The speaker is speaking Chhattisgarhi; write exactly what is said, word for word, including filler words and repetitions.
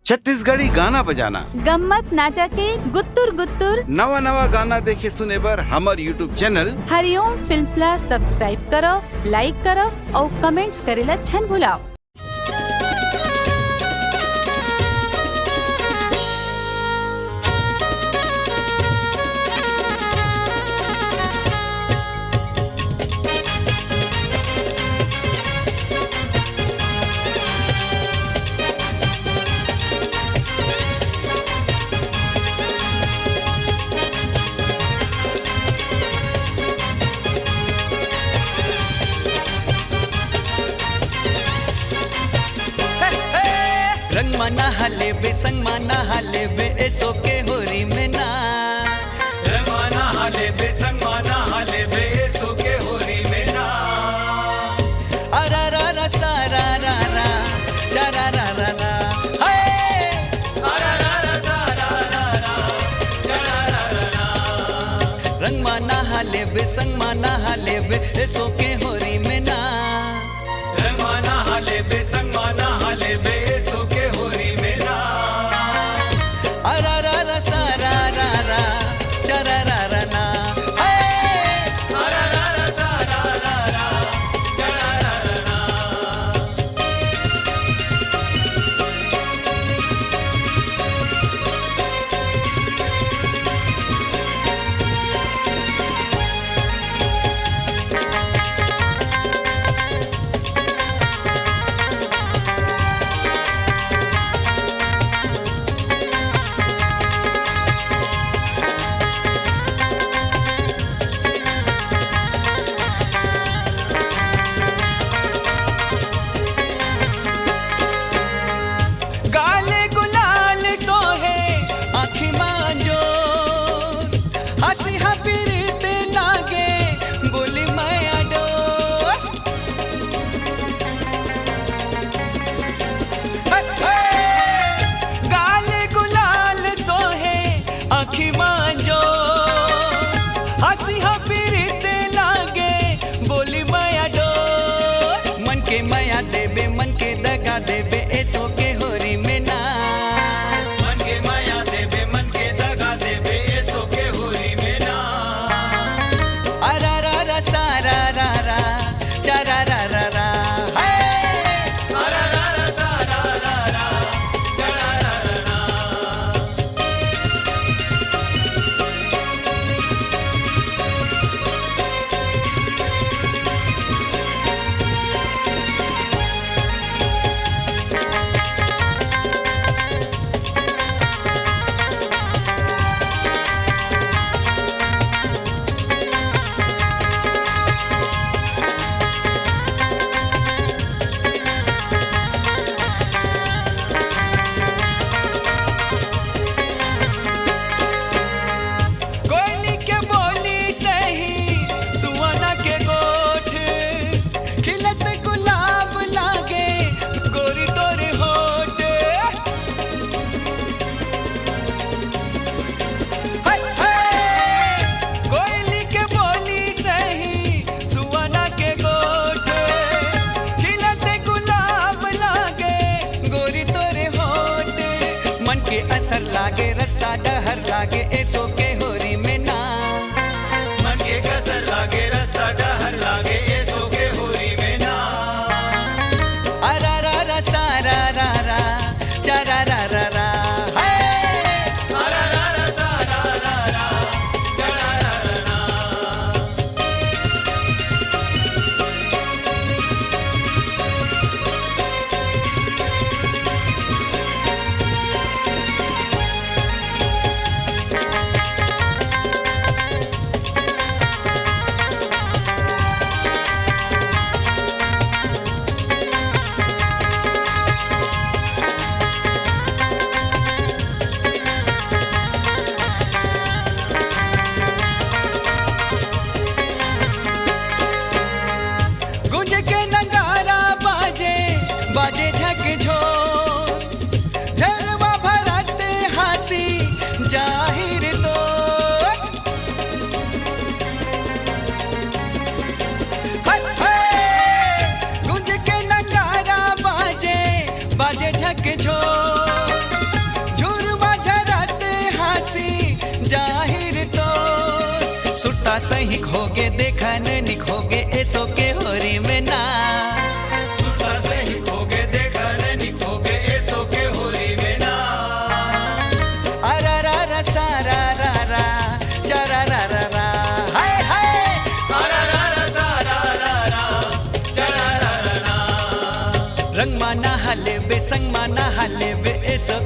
छत्तीसगढ़ी गाना बजाना, गम्मत नाचा के गुत्तुर गुत्तुर। नवा नवा गाना देखे सुने बर हमर YouTube चैनल हरिओम फिल्म्स ला सब्सक्राइब करो, लाइक करो अउ कमेंट्स करे ला झन भुलाओ। रंग मा नहा लेबे, संग मा नहा लेबे, एसो के होरी में ना। रंग मा नहा लेबे, संग मा नहा लेबे, एसो के होरी में ना। अरा रा रा सा रा रा रा, चा रा रा रा रा, हाय। अरा रा रा सा रा रा रा, चा रा रा रा रा। रंग मा नहा लेबे, संग मा नहा लेबे, एसो के होरी में ना। रंग मा नहा लेबे, संग मा नहा लेबे, एसो के होरी में ना। अरा रा रा सा रा रा रा, चा रा रा रा ना। हे! अरा रा रा सा रा रा रा, चा रा रा रा ना। गाल गुलाल सोहे, आँखी मा जोर, हँसी हा पीरित लागे, बोली मया डोर। हे, हे! गाल गुलाल सोहे, आँखी मा जोर, हँसी हा पीरित लागे, बोली मया डोर। मन के मया देबे, मन के दगा देबे, एसो के होरी में ना। मन के मया देबे, मन के दगा देबे, एसो के होरी में ना। अरा रा रा सा रा रा रा, चा रा रा रा रा, हे। अरा रा रा सा रा रा रा, चा रा रा रा रा। कोयली के बोली सही, सुअना के गोठ, खिलत गुलाब लागे, गोरी तोरे होठ। हे, हे! कोयली के बोली सही, सुअना के गोठ, खिलत गुलाब लागे, गोरी तोरे होठ। मन के असर लागे, रस्ता डहर लागे, एसो के होरी में ना। मन के कसर लागे, रस्ता डहर लागे, एसो के होरी में ना। अरा रा रा सा रा रा रा, चा रा रा रा रा, हे। अरा रा रा सा रा रा रा, चा रा रा रा रा। सही होगे देखन निक होगे एसो के होरी में ना। सुरता सही होगे देखन निक होगे एसो के होरी में ना। अरा रा रा सा रा रा रा, चरा रा रा रा, हाय हाय। अरा रा रा सा रा रा रा, चरा रा रा रा। रंग मा नहा लेबे, संग मा नहा लेबे, एसो